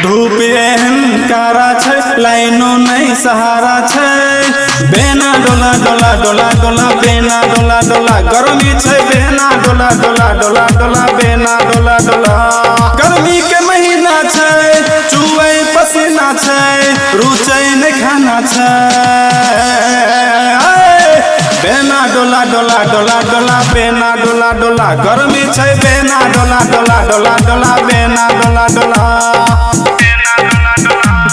धूप एहन कारा छै, लाइनो नहीं सहारा छै। बेना डोला डोला डोला डोला बेना डोला डोला, गर्मी छै बेना डोला डोला डोला डोला बेना डोला डोला। गर्मी के महीना छै, चुऐ पसीना छै, रुचै नहीं खाना छै। बेना डोला डोला डोला डोला बेना डोला डोला, गर्मी छै बेना डोला डोला डोला डोला बेना डोला डोला।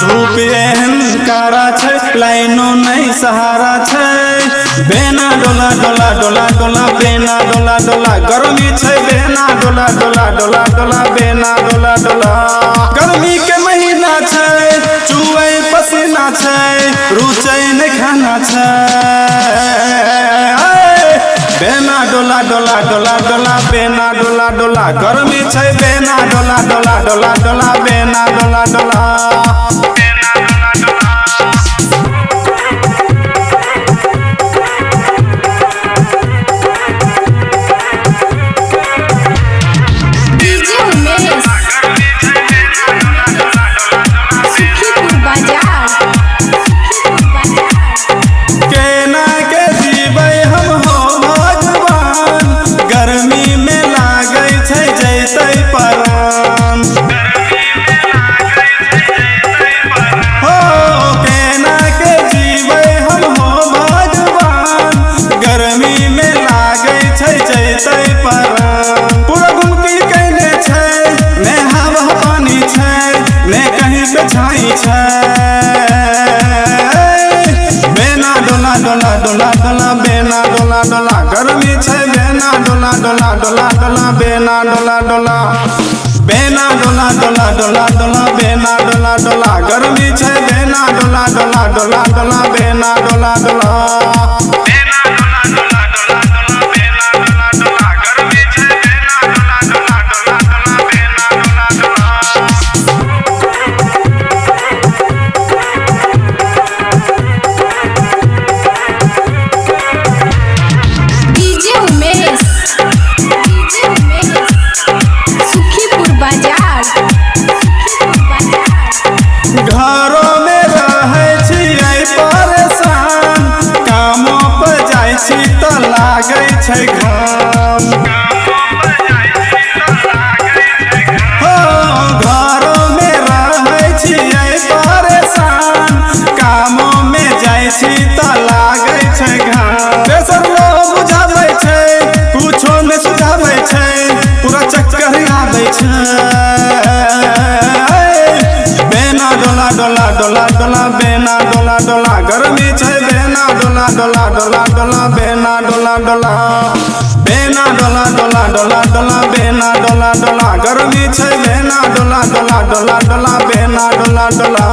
धूप एहन कारा छै, लाइनो नहीं सहारा छै। बेना डोला डोला डोला डोला बेना डोला डोला, गर्मी छै बेना डोला डोला डोला डोला बेना डोला डोला। गर्मी के महीना छै, चुऐ पसीना छै, रुचै नहीं खाना छै। बेना डोला डोला डोला डोला बेना डोला डोला, गर्मी छै बेना डोला डोला डोला डोला बेना डोला डोला। डीजे उमेश, सुखीपुर बाजार। केना के जीबै हम हो भगवान, गर्मी में लागै छै जैतै परान। हो केना के जीबै हम हो भगवान, गर्मी में लागै छै जैतै परान। पूरा गुमकी कैने छै, ने हवा पानी छै, ने कहीं पे छाई छै। बेना डोला डोला डोला डोला बेना डोला डोला, गर्मी छै बेना डोला डोला डोला डोला बेना डोला डोला। बेना डोला डोला डोला डोला बेना डोला डोला, गर्मी छै बेना डोला डोला डोला डोला बेना डोला डोला। डीजे उमेश, डीजे उमेश, सुखीपुर बाजार। घरों में रहै छियै परेशान, कामो पर जाइ छी तऽ लागै छै घाम। हो घरों में रहै छियै परेशान, कामो में जाइ छी तऽ लागै छै घाम। तेसर लोग बुझाबै छै, कुछो नहि सुझाबै छै, पूरा चक्कर आबै छै। बेना डोला डोला डोला डोला बेना डोला डोला, गर्मी छै बेना डोला डोला डोला डोला बेना डोला डोला। बेना डोला डोला डोला डोला बेना डोला डोला, गर्मी छै बेना डोला डोला डोला डोला बेना डोला डोला।